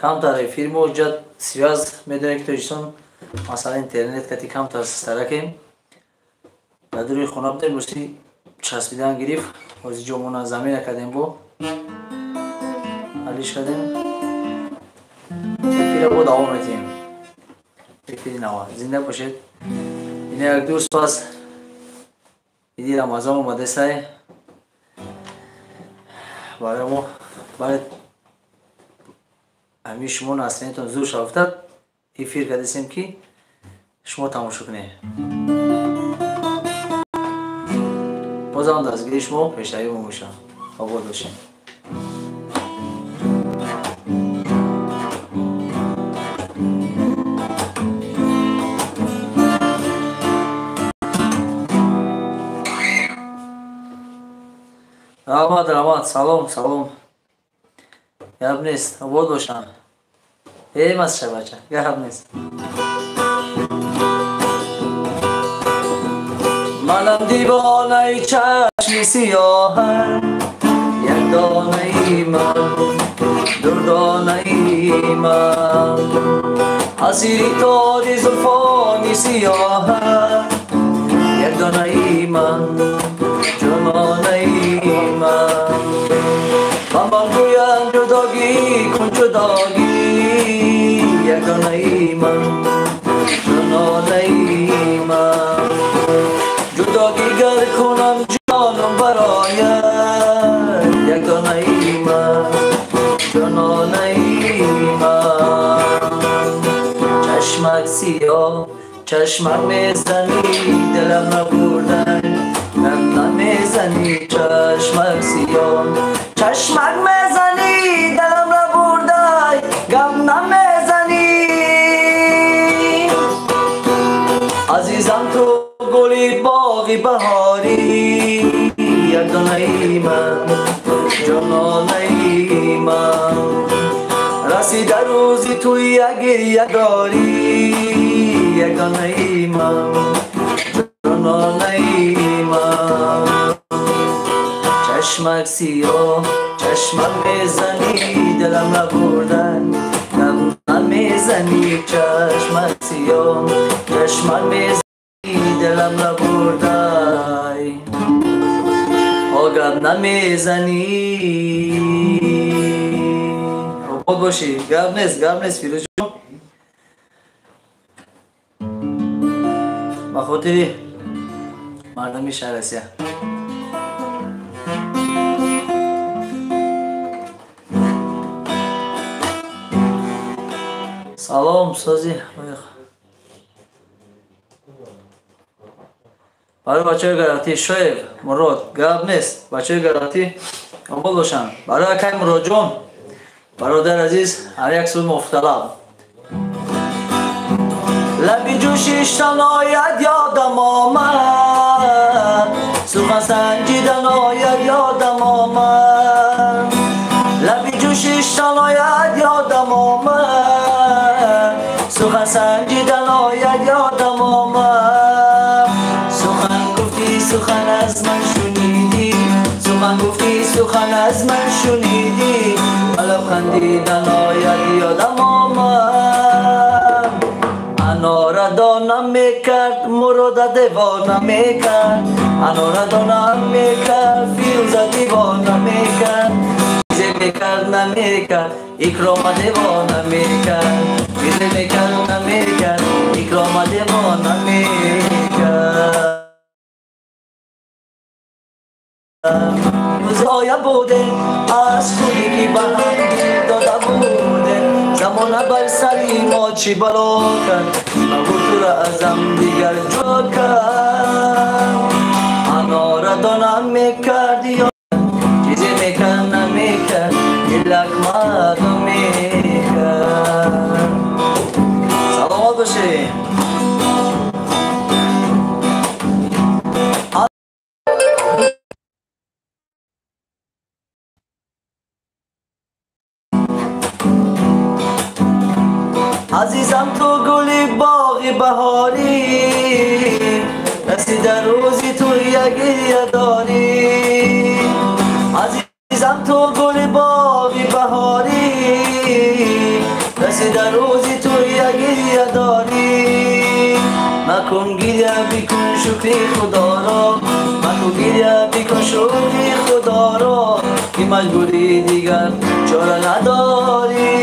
Камтар эфир мо ҷад связ медонем ки Тоҷикистон масалан интернет кати камтар старакем. Дар дури хона будем, рӯси часпидан гирифт. Ҳозир ҷомона замина кардем бо. Ҳалиш кардем. Эфира бо давом метиҳем. Эфири нава. Зинда бошед. Ина як ду рӯз пас иди Рамазон омадесай. Барои мо барои ҳамин шумо настроениятон зур шавфтад, эфир кардесем ки шумо тамошо кунед. Бозам дастгири шумо пешравӣ мо бошад. Обод бошед. Раҳмат, раҳмат, салом, салом. Гап нест, обод бошам. Эй, масша бача, гап нест. Манам дивонаи чашми сиёҳам, як донаи ман, дурдонаи ман. Асири тори зулфони сиёҳам, як донаи ман, ҷононаи ман. Ба ман гӯянд ҷудогӣ кун ҷудогӣ, як донаи ман, ҷононаи ман. Ҷудогӣ гар кунам ҷоном барояд, як донаи ман, ҷононаи ман. Чашмак сиёҳ, чашмак мезанӣ, дилам набурдан, ғам намезанӣ. Чашмак сиёҳ, чашмак мезанӣ, дилам набурдай, ғам намезанӣ. Азизам ту гули боғи баҳорӣ, як донаи ман, ҷононаи ман. Расида рӯзи ту як гиря дорӣ, як донаи ман, ҷононаи ман. Чашмак сиёҳ, чашмак мезанӣ, дилам набурдан, ғам намезанӣ. Чашмак сиёҳ, чашмак мезанӣ, дилам набурдай, гап намезанӣ. Обод бошӣ. Гап нест, гап нест, Фирӯзҷон. Ба хотири мардуми шаҳри Россия. Салом, сози. Барои бачаҳои гарантӣ Шоев Мурод, гап нест. Бачаҳои гарантӣ обод бошанд. Барои акай Муродҷон, бародар азиз, ҳар як суд муфталаб. Лаби ҷӯшиштан ояд ёдам омад, сухан санҷидан ояд ёдам омад. Лаби ҷӯшиштан ояд ёдам омад, сухан санҷидан ояд ёдам омад. Сухан гуфтӣ, сухан аз ман шунидӣ, сухан гуфтӣ, сухан аз ман шунидӣ, балаб хандидан ояд ёдам омад. Анора дона мекард, Мурода девона мекард, анора дона мекард, Фирӯза девона мекард, чизе мекард намекард, Икрома девона мекард, чизе мекард намекард, Икрома девона мекард. Рӯзоя буде аз худи ки ба ҳам дода буде, замона бар сари мо чӣ бало кард, магу тура азам дигар ҷо кард. Анора дона мекард, чизе мекард намекард, дилак мадо мекард. Саломат бошед. Азизам ту гули боғи баҳорӣ, расида рӯзи ту як гиря дорӣ. Азизам ту гули боғи баҳорӣ, Касе дар рӯзи ту як гиря дорӣ. Макун гиря бикун шукри Худоро, макун гиря бикун шукри Худоро, ки маҷбурӣ дигар чора надорӣ.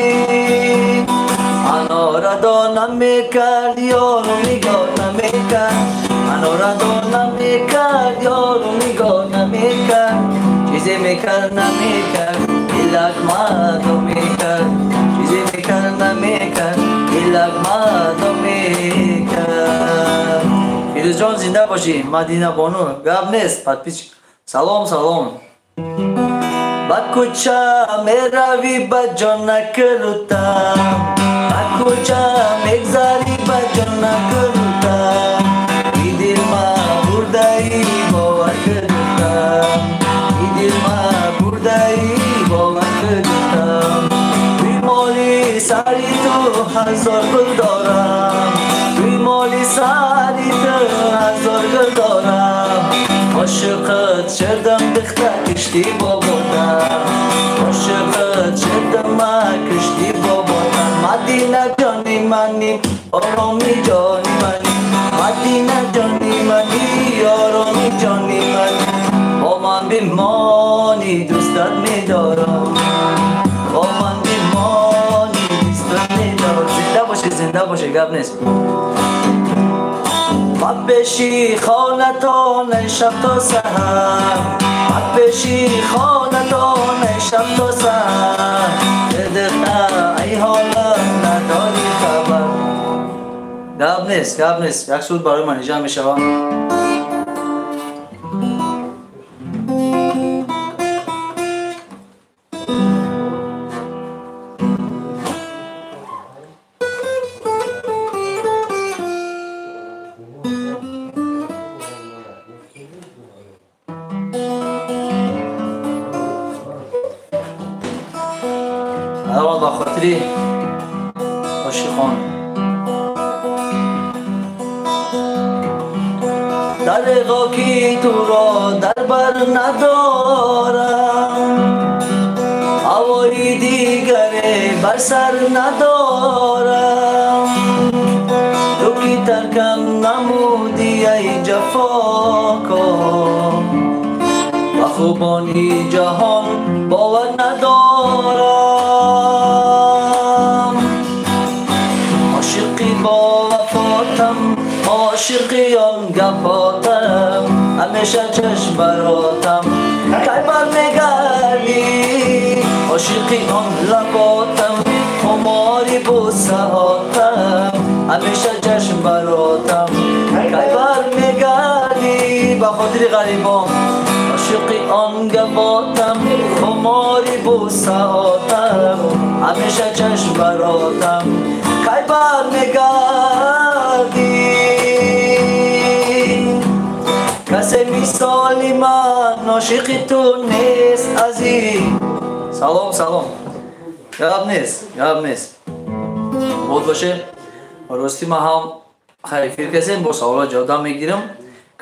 Анора дона мекард ёру нигоҳ намекард, анора дона мекард ёру нигоҳ намекард, чизе мекард намекард дилак мадо мекард, чизе мекард намекард дилак мадо мекард. Фирӯзҷон зинда бошӣ. Мадина бону гап нест, подписчик. Салом салом. Ба кӯча меравӣ ба ҷон накрутам, ба кӯча мегзарӣ ба ҷон накрутам, и дилма бурдаӣ бовар кардам, и дилма бурдаӣ бовар кардам. Бемоли сари ту ҳазор гул дорам, бемоли сари ту ҳазор гул дорам, ошиқат шудам духтар кишти боботам, ошиқат шудам ма кишти боботам. Мадина ҷони мани, ороми ҷони мани, Мадина ҷони мани, ороми ҷони мани, бо ман бимонӣ дӯстат медорам, бо ман бимонӣ дӯстат медорам. Зинда бошӣ, зинда бошӣ, гап нест. Ба пеши хонатон шаб то саҳар, ба пеши хонатон шаб то саҳар, духтар ай ҳолам надорӣ хабар. Гап нест, гап нест. Як суд барои манижа мешавам. Ба хотири ошиқон дареғо ки туро дар бар надорам, ҳавои дигаре бар сар надорам, ту ки таркам намудӣ ай ҷафокор, ба хубони ҷаҳон бовар надорам. Ошиқи бовафотам, ошиқи он гапотам, ҳамеша чашм баротам, кай бармегардӣ? Ошиқи он лаботам, хумори бӯсаҳотам, ҳамеша чашм баротам, кай бармегардӣ? Ба хотири ғарибон ошиқи он гапотам, хумори бӯсаҳотам, ҳамеша чашм баротам, кай бармегардӣ? Касе мисоли ман ошиқи ту нест азиз. Салом салом. Гап нест, гап нест. Буд боше. Рости ман ҳам хайр эфир касем, бо саволо ҷавоб дам мегирам.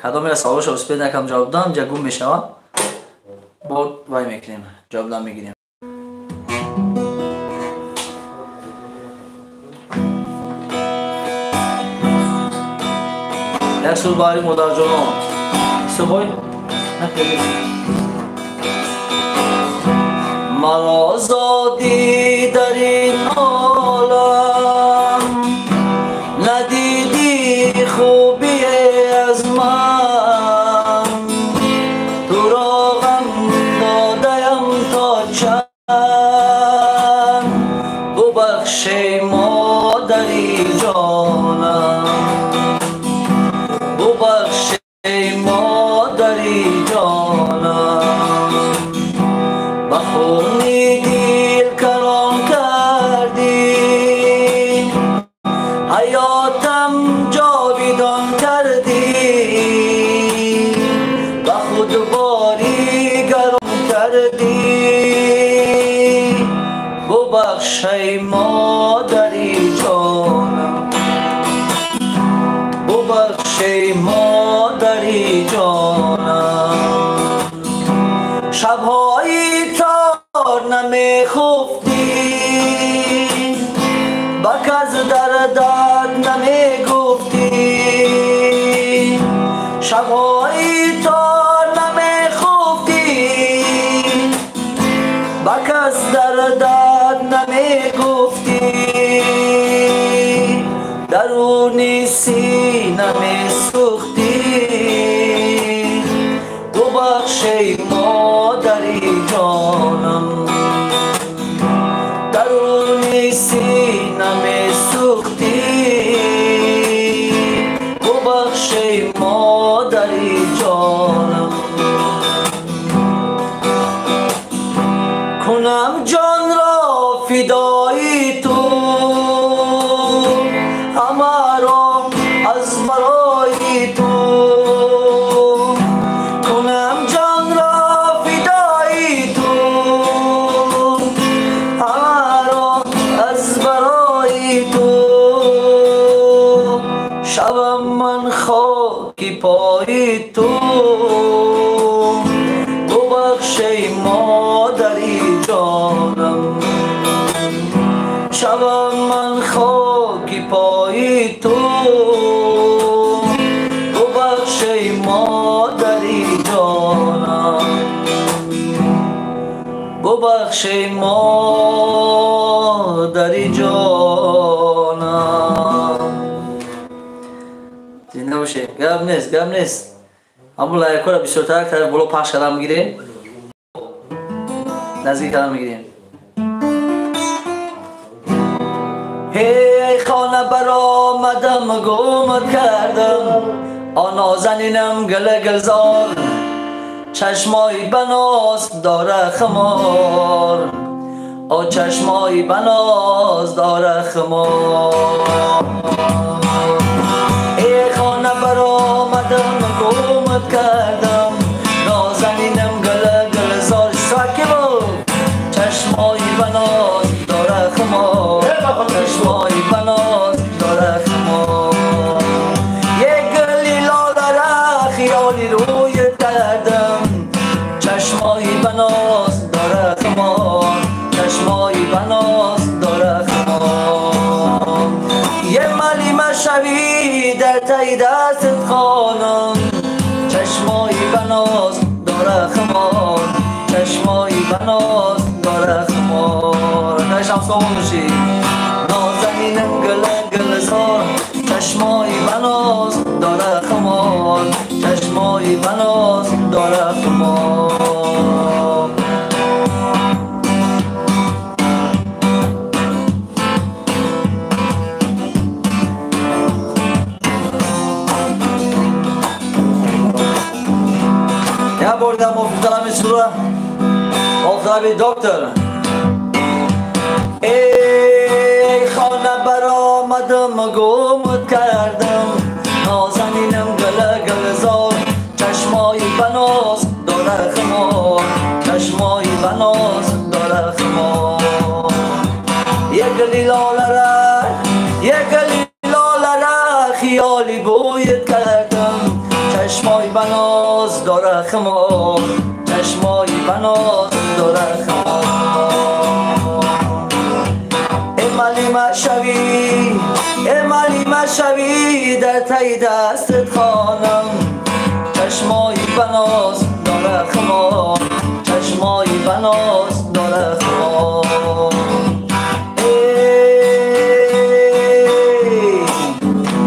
Кадомера саволошо успед накам ҷавоб дам, ҷа гум мешавад. Бо вай мекунем, ҷавоб дам мегирем. Як суд барои модарҷонон. Субой маро зодӣ дар ин олам, надидӣ хубие аз ман, туро ғам додаям то чанд, бубахшей модари ҷонам, бубахшей модари ҷонам, ба хуни дил карон кардӣ, ҳаётам ҷовидон кардӣ, ба худ бори гарон кардӣ, бубахшей модари ҷонам, бубахшей модари ҷонам. Шабҳои тор намехуфтӣ, دردت نمیگفتی، شبهای تا نمیخفتی، با کس دردت نمیگفتی، درونی سینه میسوختی. ببخش ای مادری جانم، درونی سینه میسوختی. ببخش ای مادری جانم، کنم جان را فدای تو، همه را از برای تو. کنم جان را فدای تو، همه را از برای تو. شوم من خاک پای تو، ببخش ای مادری جانم. شوم من خاک پای تو، ببخش ای مادری جانم. ببخش ای مادری جانم. زنده باشه. گپ نیست، گپ نیست. همون لایک‌ها رو بیشتر طرف بالا پخش کردم میگیریم، نزدیک کردم میگیریم. هی خانه برآمدم گمت کردم، آن نازنینم گل گلزار، چشمای بناز داره خمار، آ چشمای بناز داره خمار. ای خانه برآمدم گمت کردم، نازنینم گل گلزار، چشمای بناز داره خمار، چشمای بناز داره خمار. یک گلی لاله را خیالی روی کردم، چشمای بناز داره خمار، چشمای بناز داره خمار. یه ملی مشوی در تای دستت خانم، چشمای بناز داره خمار، چشمای بناز داره خمار. نشم سوم بشی نازنینم گل گلزار، چشمای بناز داره خمار، چشمای بناز داره خمار. یا بردم مفترم سوره مفترم دکتر. ای خانه برآمدم گمت کردم، نازنینم گل گلزار، چشمای بناز داره خمار، چشمای بناز داره خمار. یک گلی لاله را، یک گلی لاله را خیالی بویت کردم، چشمای بناز داره خمار، چشمای بناز داره خمار. امالی مشوی، امالی مشوی در تای دستت خانم، چشمای بناز داره خمار، چشمای بناز داره خمار. ای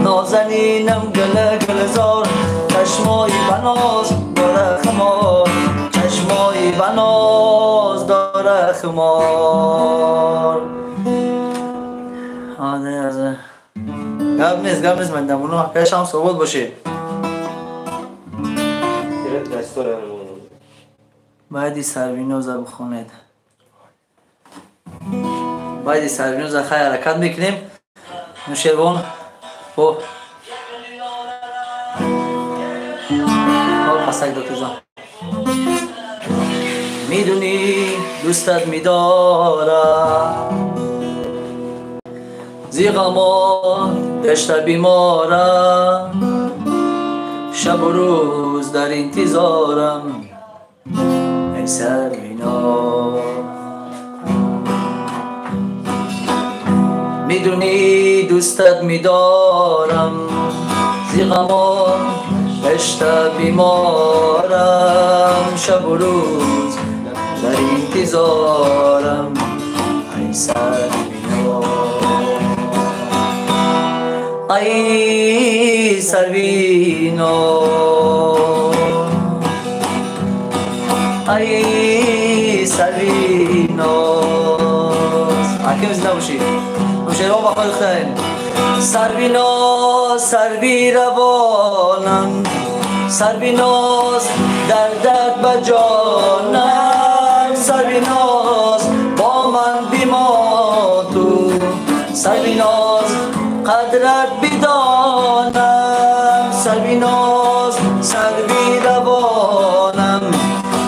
نازنینم گل گلزار، چشمای بناز داره خمار، چشمای بناز داره خمار. آره گپ نیست، گپ نیست. من دمونو پیشم صحبت باشه. باید سروینوزا بخونید. باید سروینوزا خیلی حرکت میکنیم. نوشیروان با پسک دکتر جان، میدونی دوستت میدارم، زی غما گشته بیمارم، شب و روز در انتظارم ای سروینا. میدونی دوستت میدارم زی غمان رشته بیمارم شب و روز در انتظارم ای سرویناز ای سرویناز ای سرویناز حکیم زنده باشی شیران با خود خیر سرویناز سروی روانم سرویناز دردت به جانم سرویناز با من بیما تو سرویناز قدرت بدانم سرویناز سروی روانم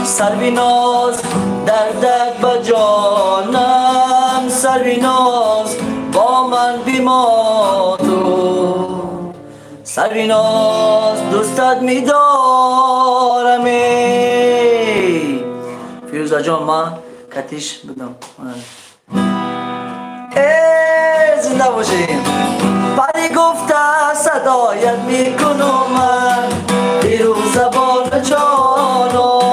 سرویناز دردت به جانم سرویناز با من بیما تو سرویناز دوستت میدارم ای فیروزه جان من کتیش بدم ای زنده باشیم پری گفته صدایت میکنم من فیروزه بانو جانم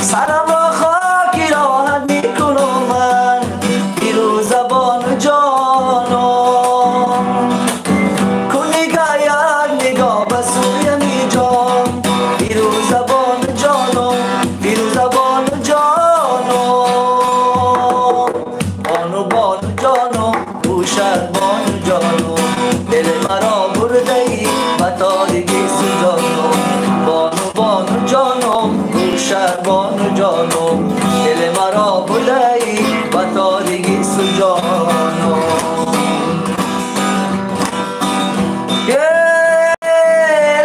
سرم را خاکی راحت میکنم من فیروزه بانو جانم کن نگاه یک نگاه به سوی می جان فیروزه بانو جانم فیروزه بانو جانم بانو بانو جانم بوشد بانو جانم دل مرا برده ای به تاریکی سوزانم بانو بانو جانم بوشد بانو جانم دل مرا برده ای به تاریکی سوزانم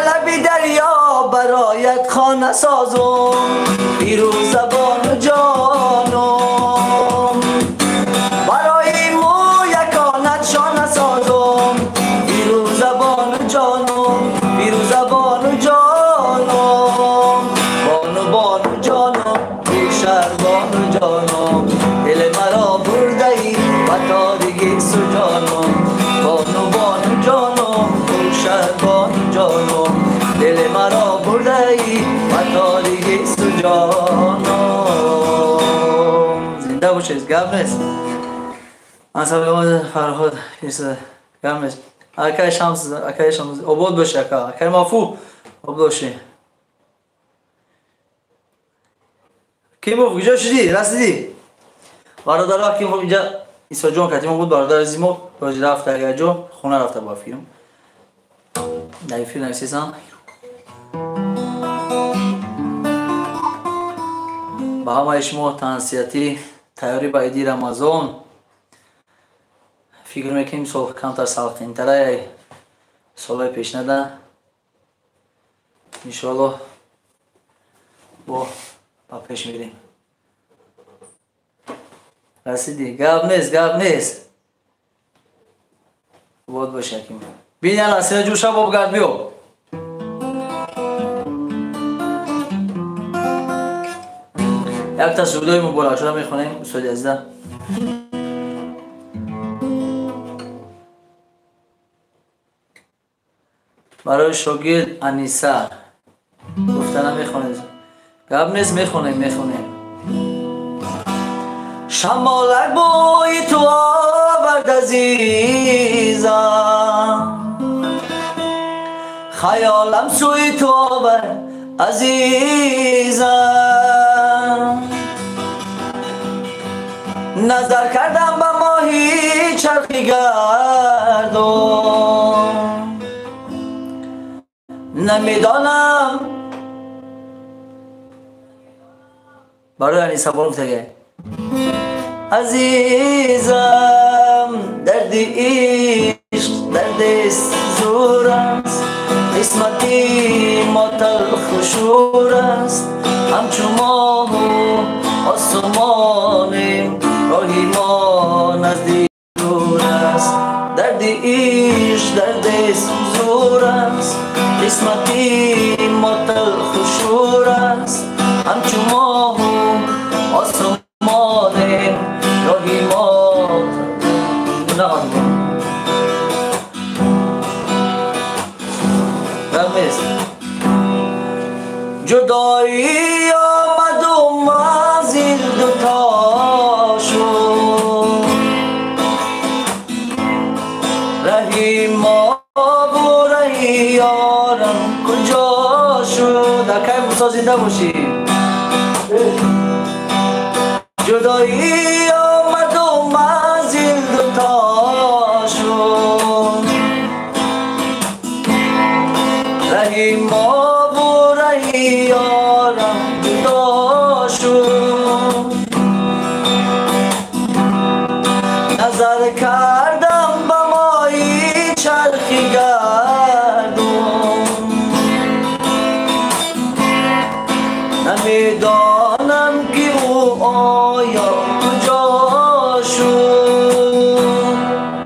لبی دریا برایت خانه سازم فیروزه بانو جانم برای مویکانت شانه سازم فیروزه بانو جانم فیروزه بانو جانم بانو بانو جانم بیشتر بانو جانم دل مرا برده ای به تاریکی سوزانم بانو بانو جانم بیشتر بانو جانم دل مرا برده ای به تاریکی سوزانم زنده باشید گپ نیست انصاف فرهاد گپ نیست اکای شمس اکای شمس обод боши ака акай мафу обод боши Кимов куҷо шудӣ расидӣ бародаро Ҳакимов инҷа Исоҷон катимо буд бародари зимо рози рафта яҷо хона рафта бо филм дар филм нависесан ба ҳамаи шумо тансиятӣ тайёрӣ ба иди Рамазон фикр мекунем сол камтар салқинтарай солҳои пешнада иншоаллоҳ бо ба пеш мирем расидӣ гап нест гап нест бод боши ҳаким бин яна сина ҷӯша бобгард биё якта сурудои муборакшуда мехонем устоди азиза барои шогирд Аниса гуфта намехонед гап нест мехонем мехонем шамолак бӯи ту овард азизам хаёлам сӯи ту овард азизам назар кардам ба моҳи чархи гардон намедонам барои Аниса бону гуфтагай азизам дарди ишқ дарди зур аст қисмати мо талху шур аст ҳамчу моҳу осмонем роҳи мо назди дур аст дарди ишқ дарди зур аст қисмати мо талху шур аст ҳамчу моҳу осмонем роҳи мо нақад. Гап нест. Ҷудоӣ омаду манзил дуто шуд. Раҳи мову раҳи ёрам куҷо шуд? Акай Мусо зинда бошӣ. Ҷудоӣ омаду манзил дуто шуд. Раҳи мову раҳи ёрам ҷудо шуд. Назар кардам ба мои чархи гардун. Намедонам ки ӯ оё куҷо шуд.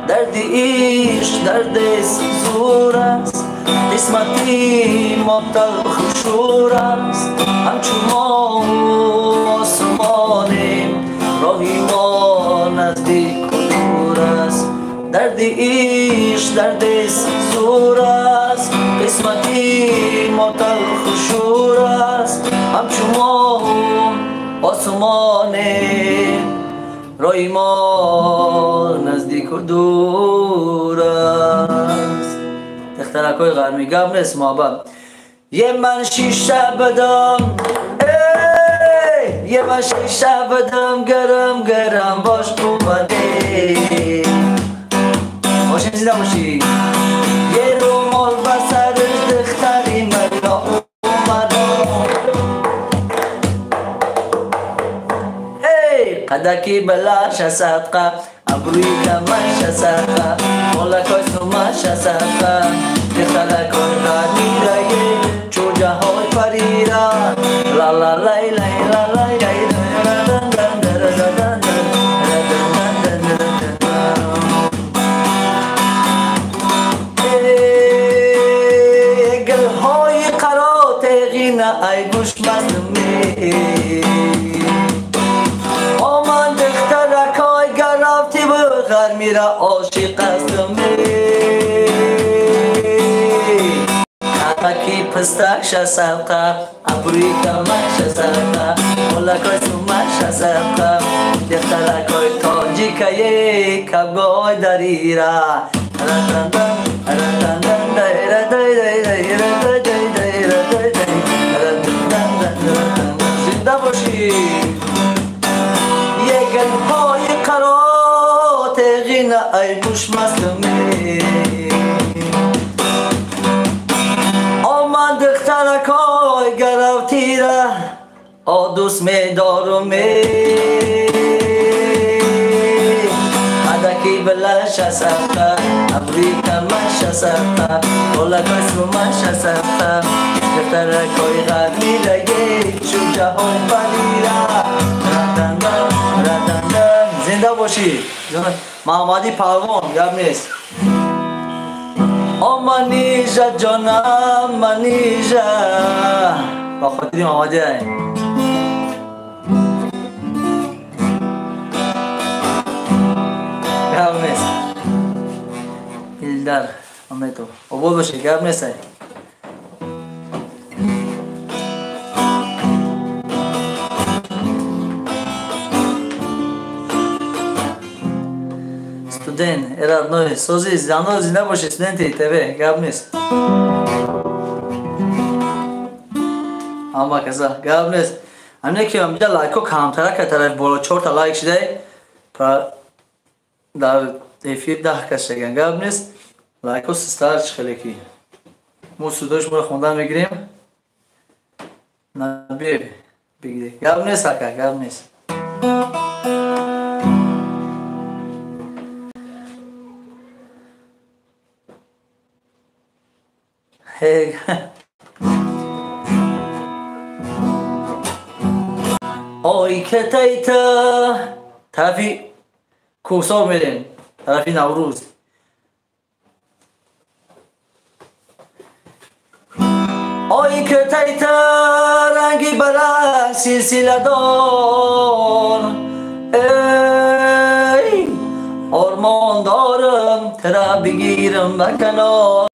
Дарди ишқ дардест зур аст. Қисмати мо талху шур аст. Ҳамчу моҳу осмонем. Роҳи мо наздику дур аст. Дарди ишқ дардест зур аст. Қисмати мо талху шур аст. Ҳамчу моҳу осмонем. Роҳи мо наздику дур аст. Духтаракҳои ғармӣ гап нест муҳаббат. Е ман шиша бидам, е ман шиша бидам, гарам гарам бош омаде. Бошем зинда бошӣ. Е румол ба сараш духтари мало омадам. Қадаки балаша садқа, абрӯи камаша садқа, молакои сумаша садқа, духтаракои ғармирае, чӯҷаҳои парира. ла ла лай лай ла лай лай гулҳои қаротеғина ай гӯш мазме. Оман духтаракой гаравти ғармира ошиқ астам. Қадаки пистакша садқа, абрӯи камаша садқа, молакои сумаша садқа, духтаракои тоҷикае кабгоҳои дарира. Зинда бошӣ. Е гулҳои қаротеғина ай гӯш мазлуме. Оман духтаракой гаравтира о дӯст медоруме. Қадаки билаша садқа, абрӯи камаша садқа, болакои сумаша садқа, духтаракои ғармирае, чӯҷаҳои парира. Зинда бошӣ. Маҳмади Палвон гап нест. О Манижа ҷонам Манижа. Ба хотири Маҳмади ай. Гап нест. Илдар Аметов. Обод бошӣ, гап нест ай. Студент, родной, сози, зано зинда бошӣ, студенти ТВ, гап нест. Ҳама каса, гап нест. Ҳамине ки ҳамиҷа лайкҳо камтара ка тарафи боло 4та лайк шидай, дар эфир 10 кас шаган, гап нест. Лайкҳо систар чӣ хеле ки. Мо судош моро хондан мегирем. Набир бигире. Гап нест ака, гап нест. Ой кетайта тарафи кӯҳсор мерем, тарафи Наврӯз. Ой кетайта ранги баранг силсиладор. Эй ارمان دارم ترا بگیرم به کنار.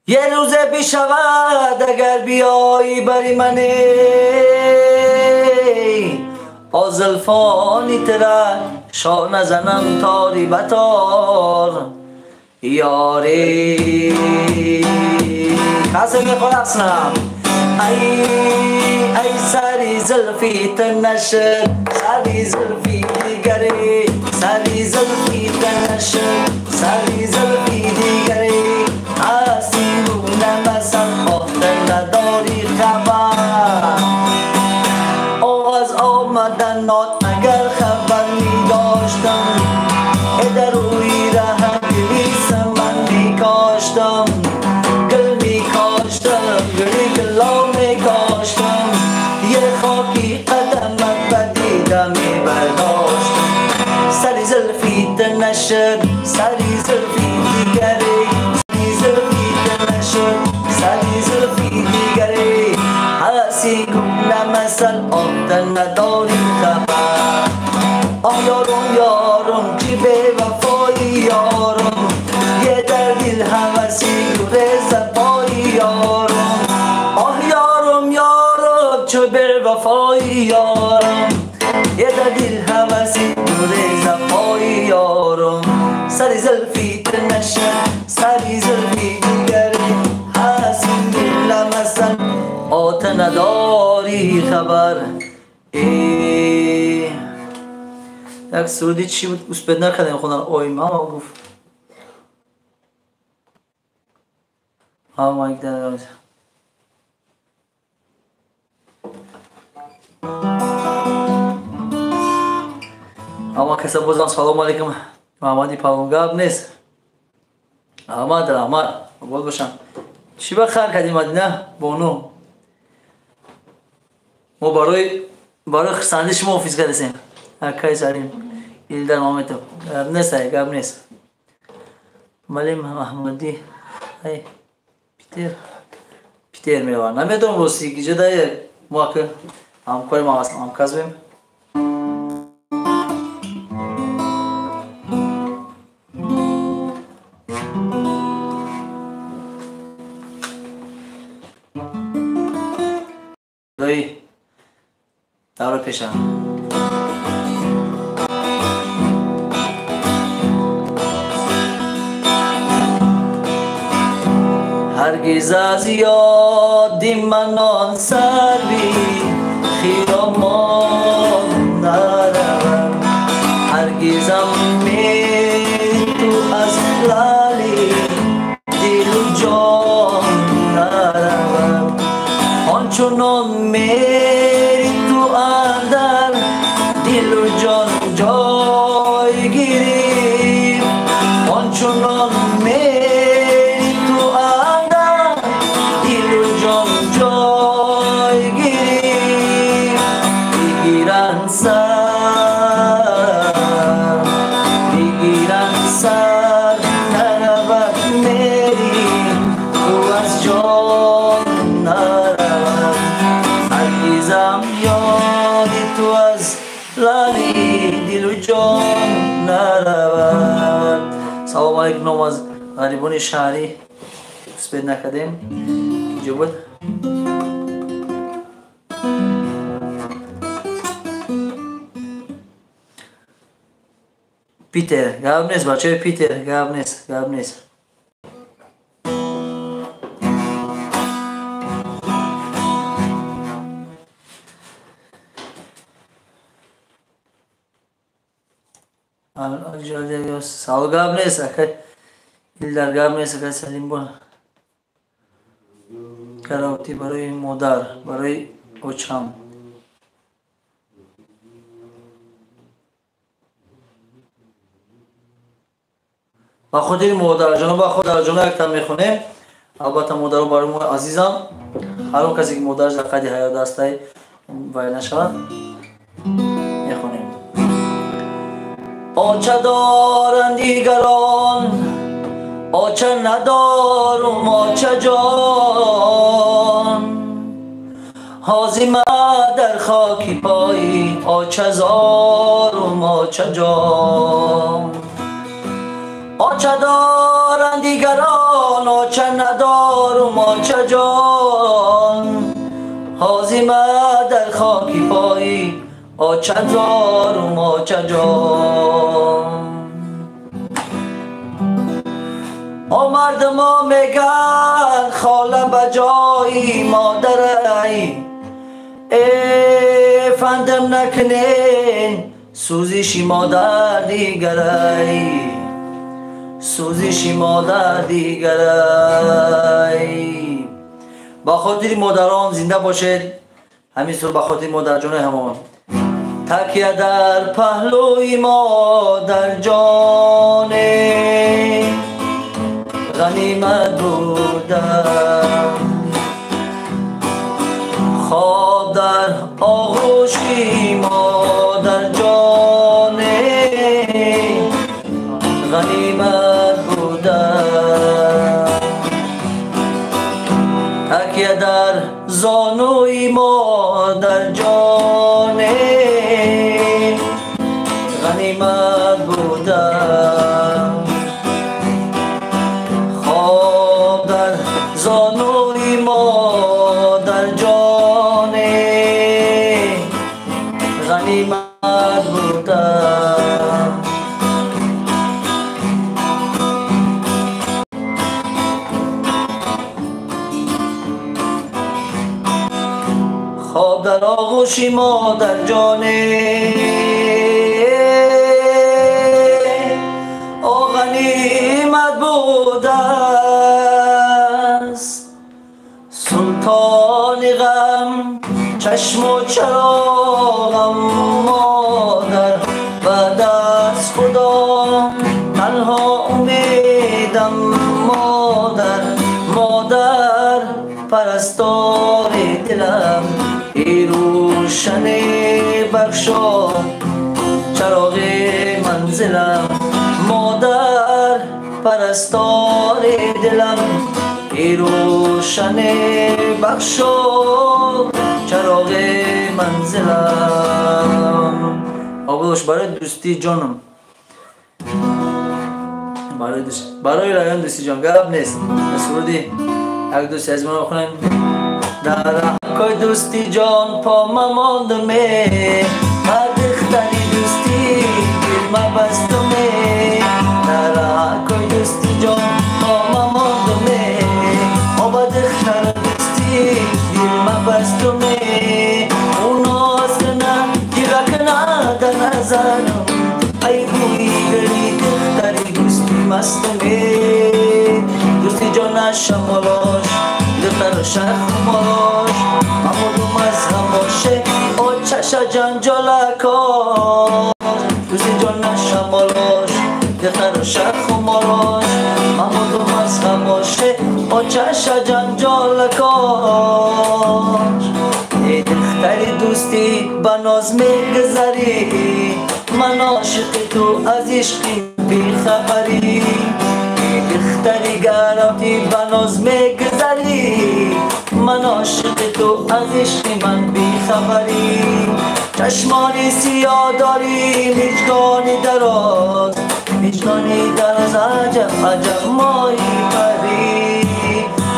یه روز بشود اگر بیایی بری منی، آزلفانی ترا شانه زنم تاری بتار یاری. کسی میخواد اصلا ای ای سری زلفی تنشد، سری زلفی دیگری، سری زلفی تنشد، سری زلفی دیگری. اسیرونه مثل خاطر نداری خبر، آغاز آمدن اگر خبر می داشتم، در روی ره دلی سمن می کاشتم، گل می کاشتم، گلی گلا می کاشتم، یه خاکی قدمت بدیده می برداشتم. سری زلفی نشد، سری زلفی دیگری، سری زلفی نشد، سری زلفی دیگری. هستی گونه مثل آبتن نداری خبر. آه یارم یارم چی به وفایی یارم، یه در دل هوسی گوره زبایی یارم. آه یارم یارم چه به وفایی یارم، یه در دل هوسی گوره زبایی یارم. سری زلفی نشد، سری زلفی دیگری، هستی گونه مثل آت نداری خبر. یک سرودی چی بود اسپد نکردیم خوندن. اوی ماما گفت ها مایک دارم. اما کسا بازم سلام علیکم. محمدی پالون گپ نیست. احمد رحمت بود باشم. چی بخیر کردیم مدینه بانو؟ ما برای خرسندی شما آفیس کردیم. اکای سریم ایلدر محمدov گپ نیست، گپ نیست. مالیم محمدی ای پیتر پیتر میوان نمیدونم روسی که جدای ما که همکار ما هستم همکاز بیم. دایی دارو پیشم. هرگز از یاد من آن سروی خیامان نروم، هرگزم می تو از لالی دل و جان نروم. آنچنان میری تو اندر دل و جان جای گیری، آنچنان میری تو اندر دل و جان جای گیری. بگیرن سر، بگیرن سر نرود میری تو از جان نرود. هرگزم یاد تو از لالی دل و جان نرود. سلام علیکم. نام از غریبان شهری سپید نکردیم. اینجا بود. پیتر گپ نیست بچه، پیتر گپ نیست، گپ نیست. سال گپ نیست اکه ایلدر گپ نیست اکه سلیم با کراوتی برای مادر برای اوچم. با خاطر مادرجان، با خودرجان یک تا میخونیم. البته مادر برای ما عزیزم، هر کسی که مادرش در قید حیات است وای نشود میخونیم. آچه دارند دیگران، آچه ندارم آچه جان، ҳозима дар хоки пои очазорум очаҷон. Оча доранд дигарон, оча надорум очаҷон. Ҳозима дар хоки пои очазорум очаҷон. О мардумо мегӯянд хола ба ҷои модарай, э фандам накунен сӯзиши модар дигарай, сӯзиши модар дигарай. Ба хотири модарон зинда бошед, ҳамин сур ба хотири модарҷонои ҳамон. Такя дар паҳлӯи модарҷоне ғанимат будам, хоб дар оғӯши модарҷоне ғанимат будам. Такя дар зонуи модарҷоне ғанимат будам, хоб дар зонуи модарҷоне ғанимат будам. Хоб дар оғӯши модарҷоне о ғанимат будааст. Султони ғам чашму чароғам модар, баъд аз Худо танҳо умедам модар. Модар парастори дилам, эй рӯшане бахшо чароғи манзилам. Модар парастори дилам, эй рӯшане бахшо чароғи манзилам. Ободош барои дӯстии ҷонам, барои район дӯсти ҷон гап нест. Суруди як дӯсти аз мо бихонем. Дар раҳкои дӯсти ҷон по мамондаме, ба духтари дӯстӣ дил мабастуме. Дар раҳкои дӯсти ҷон по мамондаме, ба духтари дӯстӣ дил мабастуме. Ӯ ноз кана, гира кана дар назарам, ай бӯи гули духтари дӯстӣ мастуме. Дӯсти ҷон нашамолош, духтару шахмолош, мамудум аз ғамоше очаша ҷанҷолакош. Дӯсти ҷон нашамолош, духтару шахмолош, мамудум аз ғамоше очаша ҷанҷолакош. Эй духтари дӯстӣ ба ноз мегузарӣ, ман ошиқи ту аз ишқи бехабарӣ. Эй духтари гаротӣ ба ноз мегузарӣ, ман ошиқи ту аз ишқи ман бехабарӣ. Чашмони сиёҳ дорӣ, миҷгони дароз, миҷгони дароз, аҷаб аҷаб моҳи парӣ.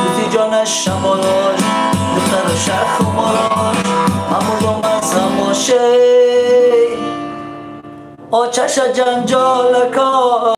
Дӯсти ҷонаш шамолош, духтару шахмолош, мамурдум аз ғамоше очаша ҷанҷолакош.